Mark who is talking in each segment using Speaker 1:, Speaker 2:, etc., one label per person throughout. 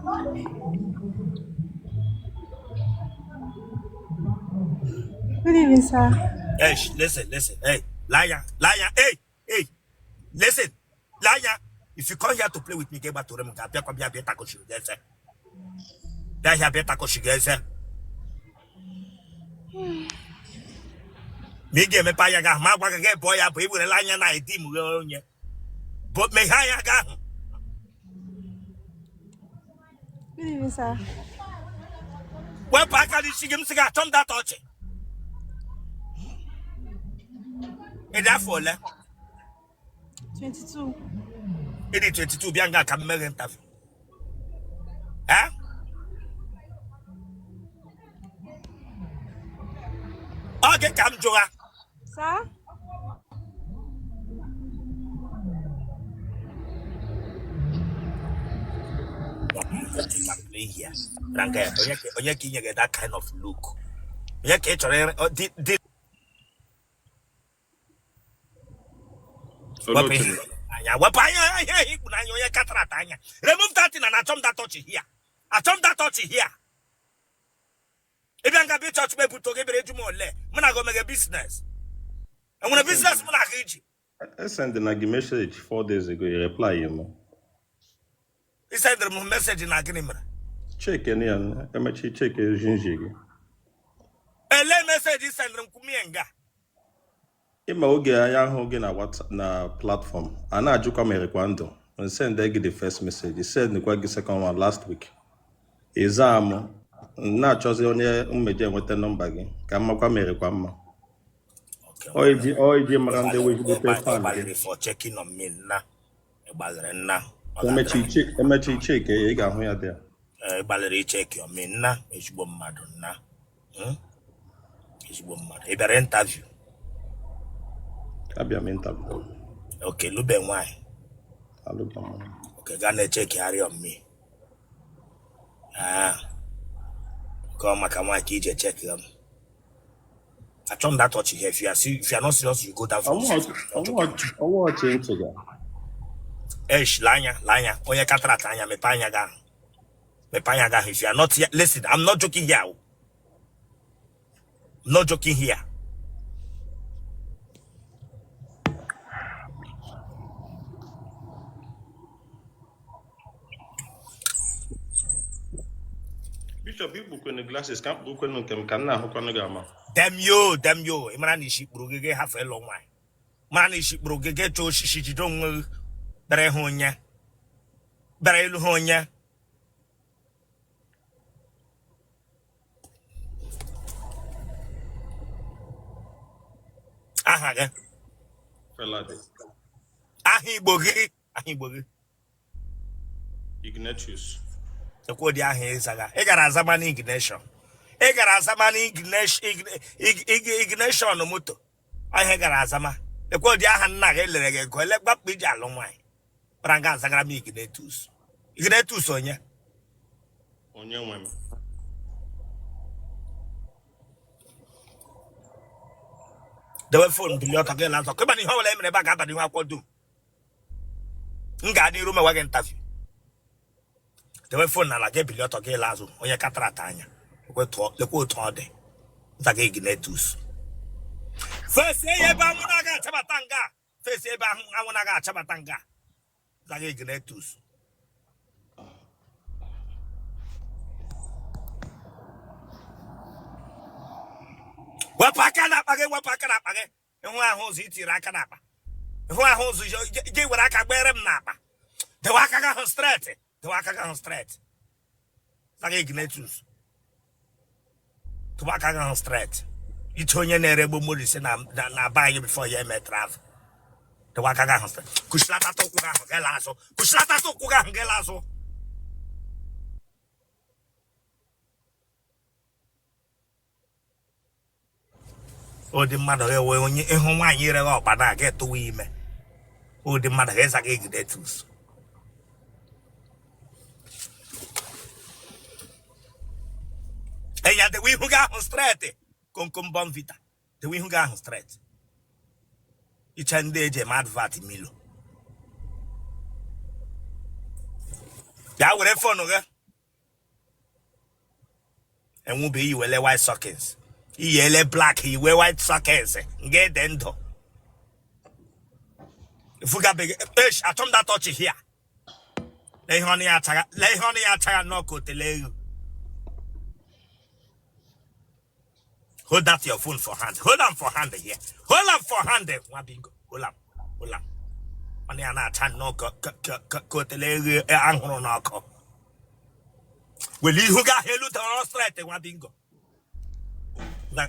Speaker 1: Good evening, sir.
Speaker 2: Hey, listen, listen. Hey, liar, liar. Hey, hey, listen, liar. If you come here to play with me, get back to them. Bịa kwa bịa bịa takoshi gị eze. Bịa here bịa takoshi gị eze. Ma ị ga-emepe anya gị ahụ, ma agwa gị gị bụọ ya bụ i werela anya na edi m ghe onye. Bụ meghee anya gị ahụ.
Speaker 1: Good evening, sir.
Speaker 2: Wepụ aka n'isi gị m sị gị achọ m that ọchị. Ị dị afọ ole?
Speaker 1: 22.
Speaker 2: Ị dị 22 bịa nga ka m mee gị interview. Eh? Ọ gị ka m jụga.
Speaker 1: Sir?
Speaker 2: Onye ka i nyere that kind of look? Onye ka ị chọrọ dị wepụ ihe anya wepụ anya ihe i kpu n'anya onye cataract anya remove that thing and achọ m that touch here achọ m that touch here ị bịa nga bịa chọọchị m ebute oge bịara eju m ole mụ na gị omege business enwere business mụ na gị ji
Speaker 3: I send na gị message 4 days ago, you reply you know.
Speaker 2: Ị sendịrị m message na gịnị mere?
Speaker 3: Check ya emechi check ejinji gị.
Speaker 2: Ele message ị sendịrị m kwumie nga.
Speaker 3: Ịma oge anyị ahụ gị na WhatsApp na platform, a na-ajụkwa ma ị rịkwa ndụ. M send gị the first message, send kwa gị second one last week. Ị zaa m, m na-achọzi onye mmeje enweta nọmba gị ka m makwa ma ị rịkwa mma. Ọ iji mara ndị wụ ezigbote fan gị.
Speaker 2: For checking on me na ị gbalịrị nna
Speaker 3: Emechi check ị ga-ahụ ya dị ya.
Speaker 2: Ị gbalịrị icheck on me nna ezigbo mmadụ nna. Ezigbo mmadụ ị bịara interview?
Speaker 3: Abịa m interview.
Speaker 2: Okay, lube nwaanyị?
Speaker 3: Alụba m.
Speaker 2: Okay, gaa na-echekigharị on me. Ah, nke ọ maka nwaanyị ka iji echek m. Achọ m that touch here. If you are not serious, you go down from this.
Speaker 3: Ọwụ ọchị ntị ga.
Speaker 2: Esh, lee anya, lee anya. Onye cataract anya, mepee anya gị ahụ. Mepee anya gị ahụ. If you are not here, listen, I'm not joking here. I'm not joking here.
Speaker 3: Bishop, ikpukwenu glasses ka m kpukwenu nke m ka m na-ahụkwanụ gị ama.
Speaker 2: Damn you, damn you. Ị mara na isi kpuru gị gị hafụ ịlụ nwaanyị. Mara na isi kpuru gị gị chọọ osisi jide onwe gị bịara ịhụ onye. Bịara ịlụ ha onye. Aha gị?
Speaker 3: Feladi.
Speaker 2: Aha Igbo gị? Aha Igbo gị?
Speaker 3: Ignatius.
Speaker 2: Ekwe ụdị aha ị zaga. Ị gara azama na ignition. Ị gara azama na ignition moto. Aha ị gara azama. Ekwe ụdị aha nna gị lere gị ego ele gbapụ iji alụ nwaanyị. Kpara nga azagara m Ignatius. Ignatius onye?
Speaker 3: Onye nwe m.
Speaker 2: Dewe phone bilie ọtọ gị la nzọ. Kịba na ihe ọbụla e mere ebe a ga-aba n'ihu akwụkwọ dum. M ga n'iru mewe gị interview. Dewe phone n'ala gị bilie ọtọ gị la azụ onye cataract anya. Lekwa otu ọ dị. Nza gị Ignatius. Face ya ebe anwụ na-aga achabata nga. Face ebe ahụ anwụ na-aga achabata nga. Nza gị Ignatius. Wepụ aka n'akpa gị, wepụ aka n'akpa gị. Ịhụ ahụ ụzọ itiri aka n'akpa. Ịhụ ahụ ụzọ gị were aka gbere m n'akpa. Dewe aka gị ahụ straight. Dewe aka gị ahụ straight. Zaga Ignatius. Tụba aka gị ahụ straight. Iche onye na-ere gbomorisi na na be anyị before ya eme travel. Dewe aka gị ahụ straight. Kụchilatata ụkwụ gị ahụ gị laa azụ. Kụchilatata ụkwụ gị ahụ gị laa azụ. Ụdị mmadụ ga-ewe onye ịhụ nwaanyị ireghe ọkpa na-aga etụwa ime. Ụdị mmadụ ga-eza gị Ignatius. Enya dewe ihu gị ahụ straight. Komkom Bournvita. Dewe ihu gị ahụ straight. Iche ndị eji eme advert Milo. Bịa were phone gị. Enwube iyiwele white stockings, iyele black, iwe white stockings nga ede ndụ fugabeghị. Esh, achọ m that touch here. Lee ihe ọnụ ya achagha, lee ihe ọnụ ya achagha nnọọ ka otele egwu. Hold that your phone for hand. Hold am for hand here. Hold am for hand. Nwa bingo. Hold am. Hold am. Ọnụ ya na-acha nnọọ ka otele egwu ahụrụ n'ọkụ. Weli ihu gị ahụ elu dọrọ straight, nwa bingo.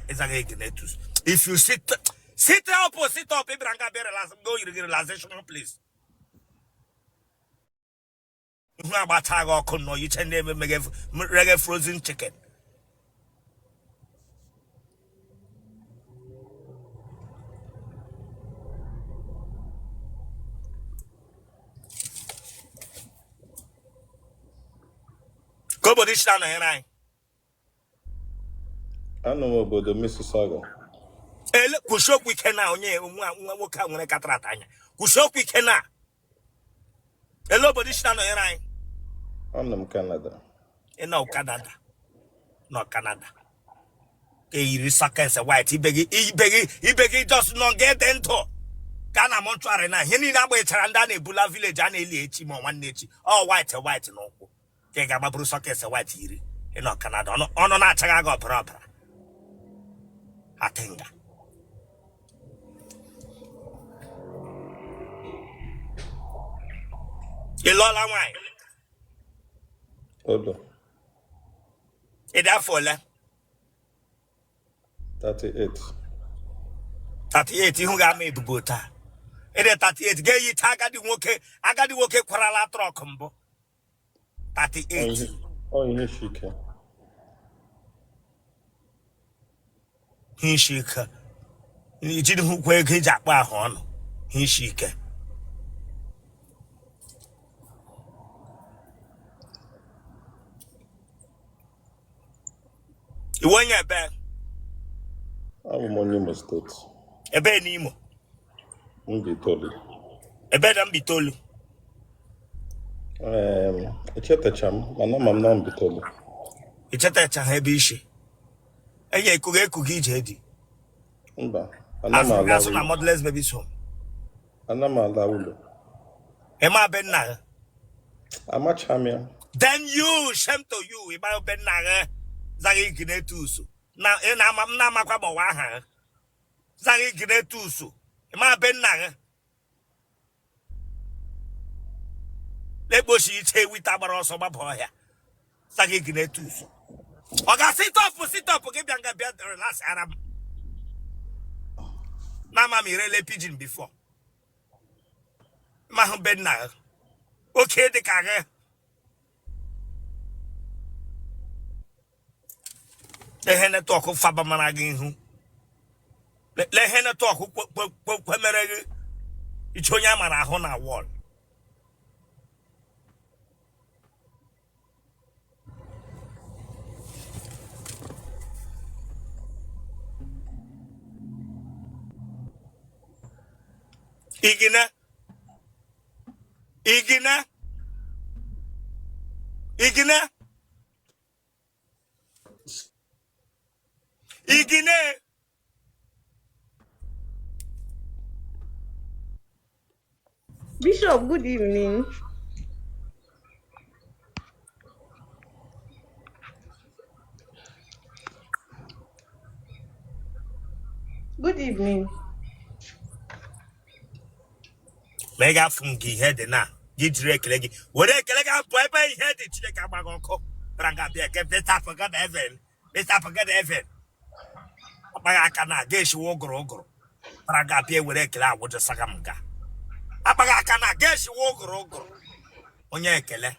Speaker 2: Ịzaga Ignatius. If you sit sit up or sit up, ị bịara nga bịa relax, go yiri gị relaxation please. Ihu agbacha gị ọkụ nnọọ yiche ndị ebe mege reghe frozen chicken. Ka obodo isi na-anọnyere anyị.
Speaker 3: Anọ m obodo Mississauga.
Speaker 2: Ele kwụsị okwu ike na onye nwa nwa nwoke a nwere cataract anya. Kwụsị okwu ike na ele obodo isi na-anọnyere anyị.
Speaker 3: Anọ m Canada.
Speaker 2: Ị nọ Canada, nọ Canada ka eyiri stockings white. Ibe gị, ibe gị, ibe gị just nọ nga ede ndụ ka a na mortuary na ihe niile agbanyechara ndị a na-ebula village a na-eli echi ma nwanne echi, ọ white white n'ụkwụ ka ị ga-agbaburu stockings white yiri. Ị nọ Canada, ọnụ na-achaghị gị ọbara ọbara atinga. Ị lụọla nwaanyị?
Speaker 3: Odo.
Speaker 2: Ị dị afọ ole?
Speaker 3: 38.
Speaker 2: 38. Ihu ga-ama ebubo taa. Ị dị 38, ga-eyicha agadi nwoke, agadi nwoke kwarala truck mbụ. 38.
Speaker 3: Ọ ihe isi ike.
Speaker 2: Ihe isi ike ijiri hụkwa ego iji akpa ahụ ọnụ, ihe isi ike. Ị wụ onye ebe?
Speaker 3: Abụ m onye Imo State.
Speaker 2: Ebe n'Imo?
Speaker 3: Mbaitoli.
Speaker 2: Ebe na Mbaitoli?
Speaker 3: Echetacha m, mana ama m na Mbaitoli.
Speaker 2: Echetacha ha ebe isi enye ekugo ekugo ije dị?
Speaker 3: Mba, ana m ala
Speaker 2: azụ na
Speaker 3: ụlọ.
Speaker 2: Motherless Babies Home.
Speaker 3: Ana m ala ụlọ.
Speaker 2: Ịma be nna gị?
Speaker 3: Amacha m ya.
Speaker 2: Then you, shame to you. Ịma be nna gị, zaghị Ignatius na ị na-ama m na-amakwa ma ọwa aha gị zaghị Ignatius. Ịma be nna gị na-ekpochi iche ewita gbara ọsọ gbaba ọhịa, zaghị Ignatius. Ọ ga sit up, sit up gị bịa nga bịa relax ara m na ama m irele pidgin before ma hụ be nna gị oke dị ka gị lehe network faba mara gị ihu, lehe network kwemere gị iche onye a mara ahụ na wall. Igine, igine, igine, igine.
Speaker 1: Bishop, good evening. Good evening.
Speaker 2: Ma ị ga-afụ m gị ihe dị na gị jiri ekele gị were ekele gị pụọ ebe ihe dị. Chineke agbaghị ọkụ bara nga bịa eke Mr. Heaven, Mr. Heaven akpaghị aka na ga eshiwe ụgụrụ ụgụrụ bara nga bịa were ekele agwụjọsaga m ga akpaghị aka na ga eshiwe ụgụrụ ụgụrụ onye ekele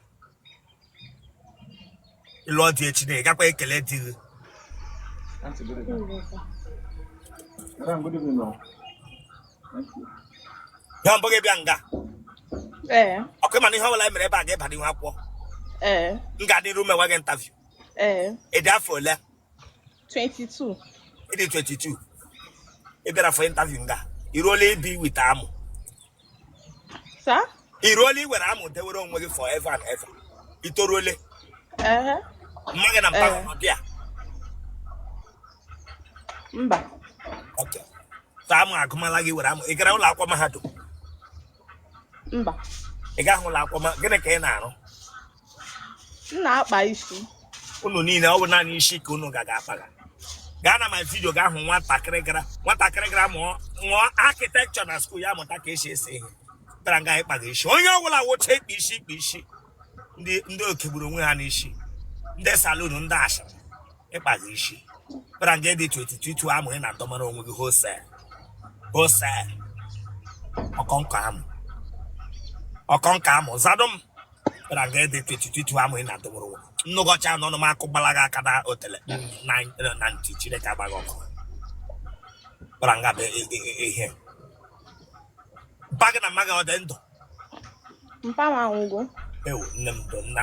Speaker 2: ịlụọ di echi na ị gakwa ekele di gị.
Speaker 4: Auntie, good evening. Madam, good evening, ma'am. Thank you.
Speaker 2: Ya mbụ gị bịa nga?
Speaker 1: Ee.
Speaker 2: Ọkụ mana ihe ọbụla e mere ebe a ga-eba n'ihu akwụkwọ.
Speaker 1: Ee.
Speaker 2: M ga n'iru mewe gị interview.
Speaker 1: Ee.
Speaker 2: Ị dị afọ ole?
Speaker 1: 22.
Speaker 2: Ị dị 22, ị bịara for interview nga. I ruola ibi with amụ?
Speaker 1: Sir?
Speaker 2: I ruola iwere amụ dewere onwe gị forever and ever? I toruole?
Speaker 1: Ee.
Speaker 2: Mma gị na mpa
Speaker 1: Ee.
Speaker 2: gị nọ dị ya?
Speaker 1: Mba.
Speaker 2: Okay. Taa amụ agụmala gị were amụ. Ị gara ụlọ akwụkwọ mahadum?
Speaker 1: Mba.
Speaker 2: Ị gaghị ụlọ akwụkwọ ma gịnị ka ị na-arụ?
Speaker 1: M na-akpa isi.
Speaker 2: Unu niile ọ bụ naanị isi ka unu ga akpaga. Gaa na my video gaa hụ nwatakịrị gara mụọ architecture na school ya mụta ka esi ese ihe. Bịara nga ịkpaga isi. Onye ọbụla wụcha ịkpa isi ịkpa isi. Ndị okegburu onwe ha n'isi. Ndị salon ndị ashịrị ịkpaga isi. Bịara nga dị 22 amụ ị na-adọmara onwe gị wholesale. Wholesale. Ọkọnkọ amụ. Ọkọnkọ amụ. Zadụ m. Bịara nga dị 22 amụ ị na-adọmara onwe. Nnụgọcha n'ọnụ m akụ gbalaga aka na otele na ntị Chineke agbaghị ọkụ. Bịara nga bụ ihe. Mpa gị na mma gị ọ dị ndụ?
Speaker 1: Mpa m anwụgo.
Speaker 2: Ewo, nne m dị nna.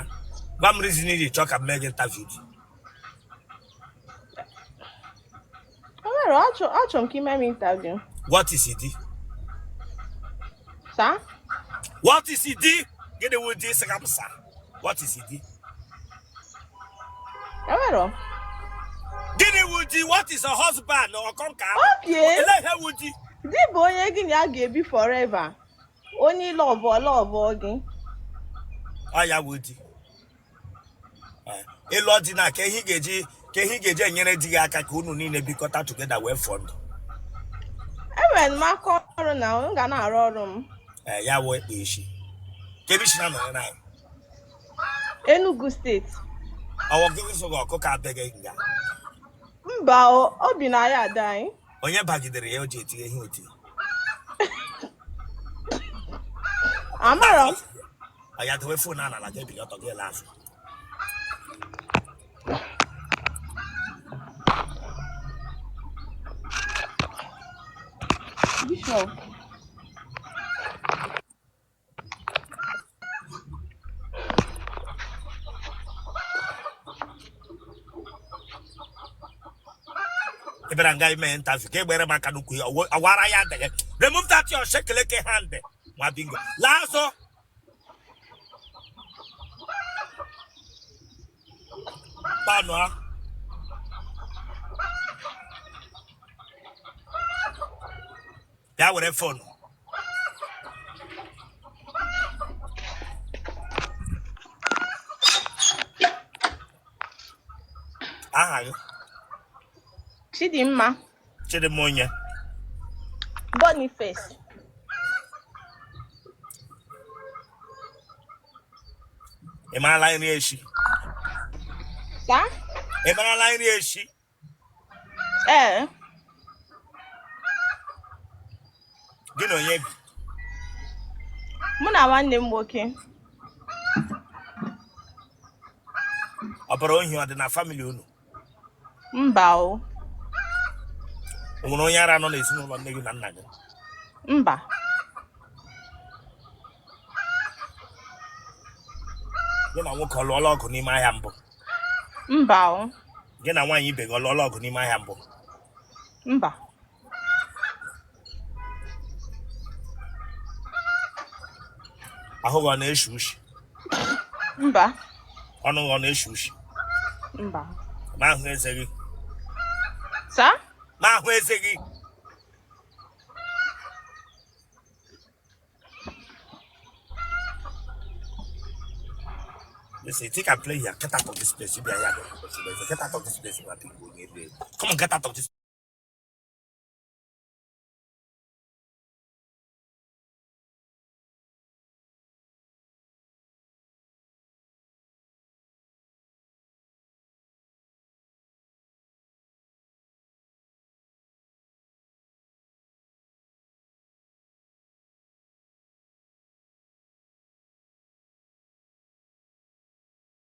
Speaker 2: Gwa m reason iji chọọ ka m mee gị interview dị.
Speaker 1: O nwere achọ m ka ime m interview.
Speaker 2: What is it?
Speaker 1: Sir?
Speaker 2: What is it? Gịnị wụ di sị ka m sa? What is it?
Speaker 1: E nwere.
Speaker 2: Gịnị wụ di? What is a husband? Ọkọnka amụ.
Speaker 1: Okay.
Speaker 2: Olee ihe wụ di?
Speaker 1: Di bụ onye gị na ya ga-ebi forever. Onye love love gị.
Speaker 2: Ọ ya wụ di. Ịlụọ di na ka ihe ị ga-eji enyere di gị aka ka unu niile bikọta together wee fọ ndụ.
Speaker 1: Enwere m aka ọrụ na m ga na-arụ ọrụ m.
Speaker 2: Ee, ya wụ ịkpa isi. Ka ebe isi na nọnyere anyị.
Speaker 1: Enugu steeti.
Speaker 2: Ọwọ gị so gị ọkụkọ abịaghị nga.
Speaker 1: Mba o, o bi na ya ada anyị.
Speaker 2: Onye bagidere ya o ji etinye ihe oti.
Speaker 1: Amarọ m.
Speaker 2: Ọ ya dowe phone n'ala gị ebili ọtọ gị laa azụ.
Speaker 1: Bishop.
Speaker 2: Ị bịara nga ime interview ka e gbere m aka n'ukwu ya ọwara ya adịghị. Remove that your shekeleke hand. Nwa bingo. Laa azụ. Panụ a. Bịa were phone. Aha gị?
Speaker 1: Chidimma.
Speaker 2: Chidimma onye?
Speaker 1: Boniface.
Speaker 2: Ị marala nri echi?
Speaker 1: Sir?
Speaker 2: Ị marala nri echi?
Speaker 1: Ee.
Speaker 2: Gị na onye bi?
Speaker 1: Mụ na nwanne m nwoke.
Speaker 2: Ọ bụrụ ohi ọ dị na family unu?
Speaker 1: Mba o.
Speaker 2: O nwere onye ara nọ n'ezinụlọ nne gị na nna gị?
Speaker 1: Mba.
Speaker 2: Gị na nwoke ọ lụọla ọgụ n'ime ahịa mbụ?
Speaker 1: Mba o.
Speaker 2: Gị na nwaanyị ibe gị ọ lụọla ọgụ n'ime ahịa mbụ?
Speaker 1: Mba.
Speaker 2: Ahụ gị ọ na-eshi ushi?
Speaker 1: Mba.
Speaker 2: Ọnụ gị ọ na-eshi ushi?
Speaker 1: Mba.
Speaker 2: Ma ahụ eze gị?
Speaker 1: Sir?
Speaker 2: Ma ahụ eze gị? Listen, you think I'm playing here? Get out of this place. You be here. Get out of this place. Come on, get out of this.